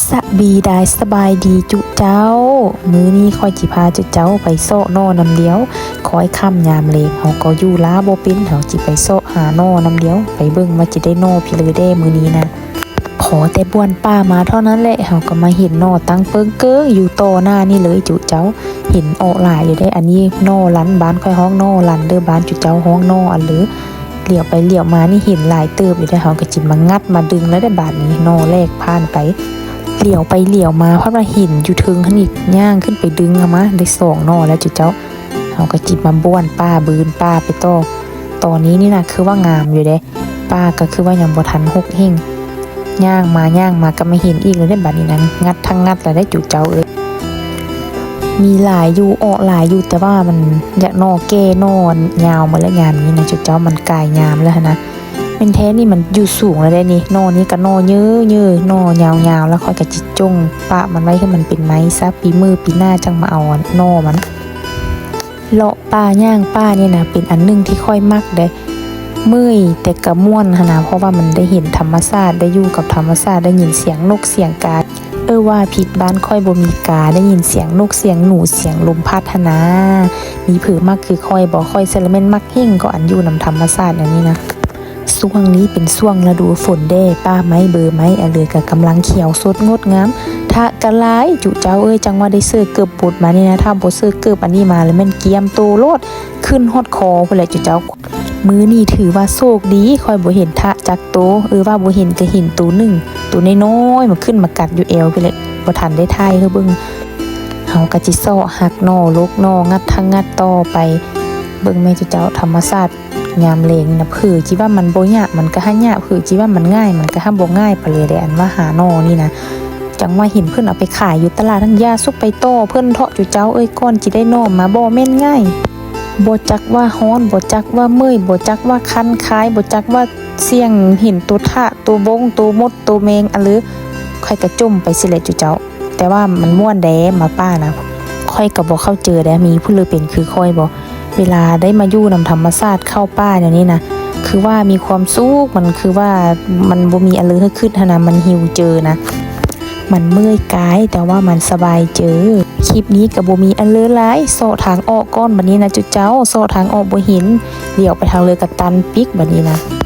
ສະບີດາຍ ສະບາຍດີຈຸເຈົ້າ. ມື້ນີ້ຂ້ອຍຊິພາຈຸເຈົ້າໄປເຊາະໜໍ່ນຳດຽວ. ຄ້ອຍຄ່ຳຍາມແລງ ເຮົາກໍຢູ່ລາວບໍ່ເປັນ ເຮົາຊິໄປເຊາະຫາໜໍ່ນຳດຽວ ໄປເບິ່ງວ່າຊິໄດ້ໜໍ່ພີເລີແດ່ມື້ນີ້ນະ. ພໍແຕ່ບ້ວນປ່າມາເທົ່ານັ້ນແຫຼະ ເຮົາກໍມາເຫັນໜໍ່ຕັ້ງເປິງເກີງຢູ່ຕໍ່ໜ້ານີ້ເລີຍຈຸເຈົ້າ. ເຫັນອອກຫຼາຍຢູ່ເດ້. ອັນນີ້ໜໍ່ລັນ ບ້ານຂ້ອຍຮ້ອງໜໍ່ລັນເດີ້ ບ້ານຈຸເຈົ້າຮ້ອງໜໍ່ອັນເລີ. ຫຼຽວໄປຫຼຽວມານີ້ເຫັນຫຼາຍເຕີບຢູ່ເດ້. ເຮົາກໍຊິມາງັດມາດຶງແລ້ວເດ້ບາດນີ້ ໜໍ່ແລກຜ່ານໄປ. ຫຼຽວໄປຫຼຽວມາພັດວ່າເຫັນຢູ່ເທິງຫັ້ນອີກ ຍ່າງຂຶ້ນໄປດຶງເອົາມາໄດ້ສອງໜໍ່ແລ້ວຈຸເຈົ້າ. ເຮົາກໍຊິມາບ້ວນປ່າບືນປ່າໄປຕໍ່. ຕອນນີ້ນີ້ນະ ຄືວ່າງາມຢູ່ເດ້. ປ່າກໍຄືວ່າຍັງບໍ່ທັນຮົກເຮັງ. ຍ່າງມາຍ່າງມາກໍມາເຫັນອີກແລ້ວເດ້ບາດນີ້ນະ. ງັດທັງງັດແລ້ວເດ້ຈຸເຈົ້າເອີຍ. ມີຫຼາຍຢູ່ ອອກຫຼາຍຢູ່ ແຕ່ວ່າມັນຢາກໜໍ່ແກ່ໜໍ່ຍາວໝົດແລ້ວຍາມນີ້ນະຈຸເຈົ້າ. ມັນກາຍຍາມແລ້ວຫັ້ນນະ. ແມ່ນແທ້ນີ້ມັນຢູ່ສູງແລ້ວເດ້ນີ້. ໜໍ່ນີ້ກໍໜໍ່ເຍີໆ ໜໍ່ຍາວໆ ແລ້ວຂ້ອຍກໍຊິຈົ່ງປະມັນໄວ້ໃຫ້ມັນເປັນໄມ້ຊະ. ປີມື້ປີໜ້າຈັ່ງມາເອົາໜໍ່ມັນ. ເລາະປ່າຍ່າງປ່ານີ້ນະ ເປັນອັນໜຶ່ງທີ່ຂ້ອຍມັກເດ້. ເມື່ອຍແຕ່ກະມ່ວນຫັ້ນນະ ເພາະວ່າມັນໄດ້ເຫັນທຳມະຊາດ ໄດ້ຢູ່ກັບທຳມະຊາດ ໄດ້ຍິນສຽງນົກສຽງກາ. ເອີ ວ່າຜິດ ບ້ານຂ້ອຍບໍ່ມີກາ ໄດ້ຍິນສຽງນົກສຽງໜູ ສຽງລົມພັດຫັ້ນນະ. ມີເຜີມັກຄືຂ້ອຍບໍ່? ຂ້ອຍຊະລະແມ່ນມັກເຮັງ ກໍອັນຢູ່ນຳທຳມະຊາດແນວນີ້ນະ. ຊ່ວງນີ້ເປັນຊ່ວງລະດູຝົນເດ້ ປ່າໄມ້ເບີໄມ້ອະເລີກະກຳລັງຂຽວສົດງົດງາມ. ທະກະລາຍຈຸເຈົ້າເອີຍ ຈັ່ງວ່າໄດ້ເສີເກີບບົດມານີ້ນະ. ຖ້າບໍ່ເສີເກີບອັນນີ້ມາລະແມ່ນກຽມໂຕໂລດ ຂຶ້ນຮອດຄໍພຸ້ນແຫຼະຈຸເຈົ້າ. ມື້ນີ້ຖືວ່າໂຊກດີ ຂ້ອຍບໍ່ເຫັນທະຈັກໂຕ. ເອີ ວ່າບໍ່ເຫັນກະເຫັນໂຕໜຶ່ງ ໂຕນ້ອຍໆ ມາຂຶ້ນມາກັດຢູ່ແອວພີ້ແຫຼະ. ບໍ່ທັນໄດ້ຖ່າຍໃຫ້ເບິ່ງ. ເຮົາກະຊິເຊາະຫັກໜໍ່ ລົກໜໍ່ ງັດທັງງັດຕໍ່ໄປ. ເບິ່ງແມ່ຈຸເຈົ້າ ທຳມະຊາດ ຍາມແລງນີ້ນະ ເຜີຈິວ່າມັນບໍ່ຍາກ ມັນກໍຫາຍາກ ເຜີຈິວ່າມັນງ່າຍ ມັນກໍຫາບໍ່ງ່າຍປານໃດເດ້ ອັນວ່າຫາໜໍ່ນີ້ນະ. ຈັ່ງວ່າເຫັນເພິ່ນເອົາໄປຂາຍຢູ່ຕະຫຼາດຫັ້ນ ຢ່າສຸກໄປຕໍ່ເພິ່ນເທາະຈຸເຈົ້າເອີຍ ກ່ອນຊິໄດ້ໜໍ່ມາ ບໍ່ແມ່ນງ່າຍ. ບໍ່ຈັກວ່າຮ້ອນ ບໍ່ຈັກວ່າເມື່ອຍ ບໍ່ຈັກວ່າຄັນຄາຍ ບໍ່ຈັກວ່າສ່ຽງເຫັນໂຕທະ ໂຕບົງ ໂຕມົດ ໂຕແມງ ອະເລີ ຂ້ອຍກໍຈົ່ມໄປຊີ້ແຫຼະຈຸເຈົ້າ. ແຕ່ວ່າມັນມ່ວນເດ້ ມາປ່ານະ. ຂ້ອຍກໍບໍ່ເຂົ້າເຈີເດ້ ມີຜູ້ເລີເປັນຄືຂ້ອຍບໍ່? ເວລາໄດ້ມາຢູ່ນຳທຳມະຊາດ ເຂົ້າປ່າແນວນີ້ນະ ຄືວ່າມີຄວາມສຸກ ມັນຄືວ່າມັນບໍ່ມີອະເລີໃຫ້ຄຶດຫັ້ນນະ ມັນຫິວເຈີນະ. ມັນເມື່ອຍກາຍ ແຕ່ວ່າມັນສະບາຍເຈີ. ຄລິບນີ້ກໍບໍ່ມີອະເລີຫຼາຍ ເຊາະທາງອອກກ່ອນບັດນີ້ນະຈຸເຈົ້າ. ເຊາະທາງອອກບໍ່ເຫັນ ຫຼຽວໄປທາງເລີກໍຕັນປິກບັດນີ້ນະ.